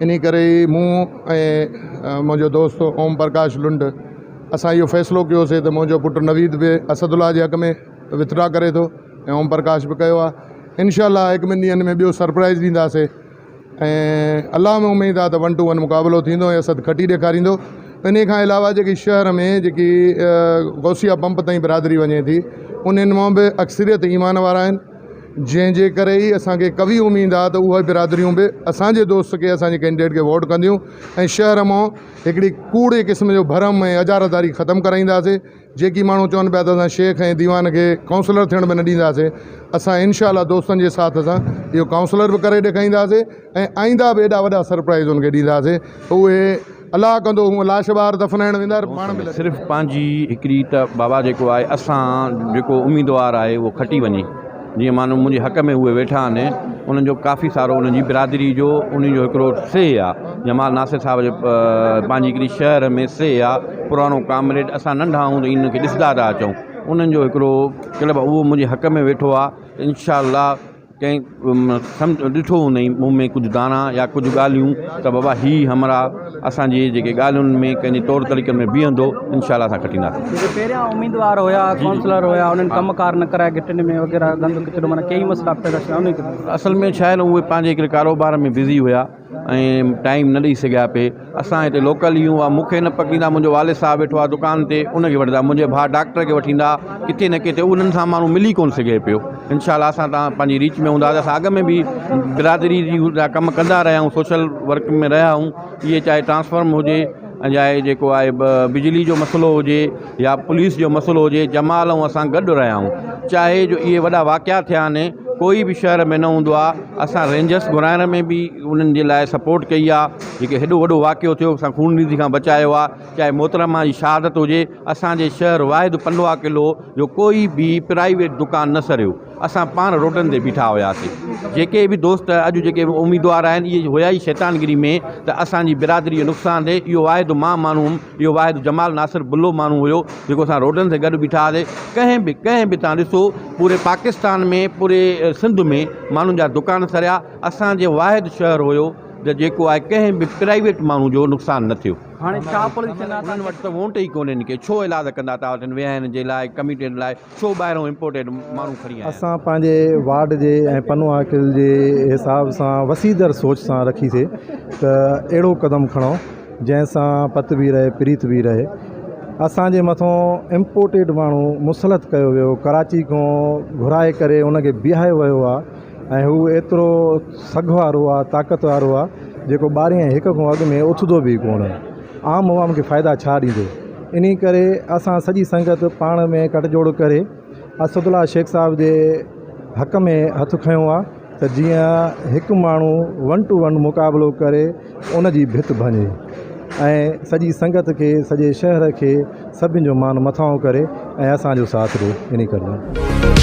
انهي ڪري ئي مون ۽ منهنجو دوست اوم پرڪاش لنڊ اسان اهو فيصلو ڪيوسي ته منهنجو پٽ نويد به اسد الله جي حق ۾ وٿڊرا ڪري ٿو ۽ اوم پرڪاش به ڪيو آهي انشاء الله هڪ ٻن ڏينهن ۾ ٻيو سرپرائز ڏينداسي ۽ الله ۾ اميد آهي ته ون ٽو ون مقابلو ٿيندو ۽ اسد کٽي ڏيکاريندو انهي کان علاوه جيڪي شهر ۾ جيڪي غوثيه پمپ تائين برادري وڃي ٿي انهن مان به اڪثريت ايمان وارا آهن جنهن جي ڪري ئي اسان کي قوي اميد آهي ته اهي برادريون به اسان جي دوست کي اسان جي ڪينڊيڊيٽ کي ووٽ ڪنديون ۽ شهر مان هڪڙي ڪوڙي قسم جو ڀرم ۽ اجاره داري ختم ڪرائينداسي جيڪي ماڻهو چون پيا ته اسان شيخ ۽ ديوان کي ڪائونسلر ٿيڻ به نه ڏينداسي اسان انشاء الله دوستن جي ساٿ سان اهو ڪائونسلر به ڪري ڏيکائينداسي ۽ آئنده به ايڏا وڏا سرپرائز ان کي ڏينداسي اهي الله ڪندو هونء لاش ٻاهر دفنائڻ ويندا پاڻ به صرف پنهنجي هڪڙي ته بابا جيڪو آهي اسان جيڪو اميدوار آهي اهو کٽي وڃي جيئن مانو منهنجي حق ۾ اهي ويٺا آهن انهن جو ڪافي سارو انهن جي برادري جو انهن جو هڪڙو سي آهي جمال ناصر صاحب جو پنهنجي هڪڙي شهر ۾ سي آهي پراڻو ڪامريڊ اسان ننڍا هون ته انهن کي ڏسندا ٿا اچون انهن جو هڪڙو ڪلب اهو منهنجي حق ۾ ويٺو آهي انشاء الله ڪنهن سمجهه ڏٺو هوندئين مون ۾ ڪجهه داڻا يا ڪجهه ڳالهيون ته بابا هي همراهه اسان جي جيڪي ڳالهين ۾ ڪنهن جي طور طريقن ۾ بيهندو انشاء الله اسان کٽينداسين. جيڪي پهريان اميدوار هيا ڪائونسلر هيا انهن ڪم ڪار نه ڪرايا گهٽين ۾ وغيره گند ڪچرو معنيٰ ڪيئي مسئلا پيدا ٿيا انهي کي. اصل ۾ ڇا آهي نه اهي پنهنجي هڪڙي ڪاروبار ۾ بزي هيا. ۽ ٽائيم نه ڏئي سگهيا پي اسان هتي لوڪل ئي آهيون مون کي نه پڪڙيندا منهنجو والد صاحب ويٺو آهي دڪان تي ان کي وٺندا منهنجي ڀاء ڊاڪٽر کي وٺيندا ڪٿي نه ڪٿي انهن سان ماڻهو ملي ڪونه سگهي پيو انشاء الله اسان تان پنهنجي ريچ ۾ هوندا اسان اڳ ۾ به برادري جي ڪم ڪندا رهيا آهيون سوشل ورڪ ۾ رهيا آهيون اهي چاهي ٽرانسفارم هجي چاهي جيڪو آهي بجلي جو مسئلو هجي يا پوليس جو مسئلو هجي جمال ۽ اسان گڏ رهيا آهيون چاهي جو اهي وڏا واقعا ٿيا آهن ڪوئي به شهر ۾ نه هوندو آهي اسان رينجرس گهرائڻ ۾ به انهن جي لاء سپورٽ ڪئي آهي جيڪي هيڏو وڏو واقعو ٿيو اسان خونريزي کان بچايو آهي چاهي محترمه جي شهادت هجي اسانجي شهر واحد پنڊوا قلعو جو ڪوئي به پرائيويٽ دڪان نه سريو اسان پاڻ روڊن تي بيٺا هياسين. جيڪي به دوست اڄ جيڪي به اميدوار آهن اهي هيا ئي شيطانگري ۾ ته اسان جي برادري جو نقصان ٿئي اهو واحد مان ماڻهو هيم اهو واحد جمال ناصر بلو ماڻهو هيو جيڪو اسان روڊن تي گڏ بيٺا هئاسين ڪنهن به ڪنهن به تان ڏسو پوري پاڪستان ۾ پوري سنڌ ۾ ماڻهن جا دڪان سڙيا اسان جي واحد شهر هيو ته جيڪو آهي ڪنهن به پرائيويٽ ماڻهو جو نقصان نه ٿيو. هاڻي ڇا پوزيشن آهي انهن وٽ ته وونٽ ئي ڪونهن ڪي ڇو ايلاز ڪندا ٿا وٺن ويهائڻ جي لاء ڪميٽين لاء ڇو ٻاهرون امپورٽيڊ ماڻهو کڻي آيا آهن. اسان پنهنجي وارڊ جي ۽ پنو عاقل جي حساب سان وسيع در سوچ سان رکي سي ته اهڙو قدم کڻو جنهن سان پت به رهي پريت به رهي اسان جي مٿون امپورٽيڊ ماڻهو مسلط ڪيو ويو ڪراچي کان گهرائي ڪري ان کي بيهايو ويو آهي ۽ هو ايترو سگهه وارو آهي طاقت وارو آهي جيڪو ٻارهين ۽ هڪ کان اڳ ۾ اٿندو به ڪونه عام عوام کي فائدا ڇا ڏيندو انهي ڪري اسان سڄي سنگت پاڻ ۾ ڪٽ جوڙ ڪري اسد الله شيخ صاحب جي حق ۾ هٿ کنيو آهي ته جيئن هڪ ماڻهو ون ٽو ون مقابلو ڪري ان جي ڀت ڀڃي ۽ سڄي سنگت کي سڄي شهر کي سڀني جو مان مٿانهون ڪري ۽ اسان جو ساٿ ڏي انهي ڪري.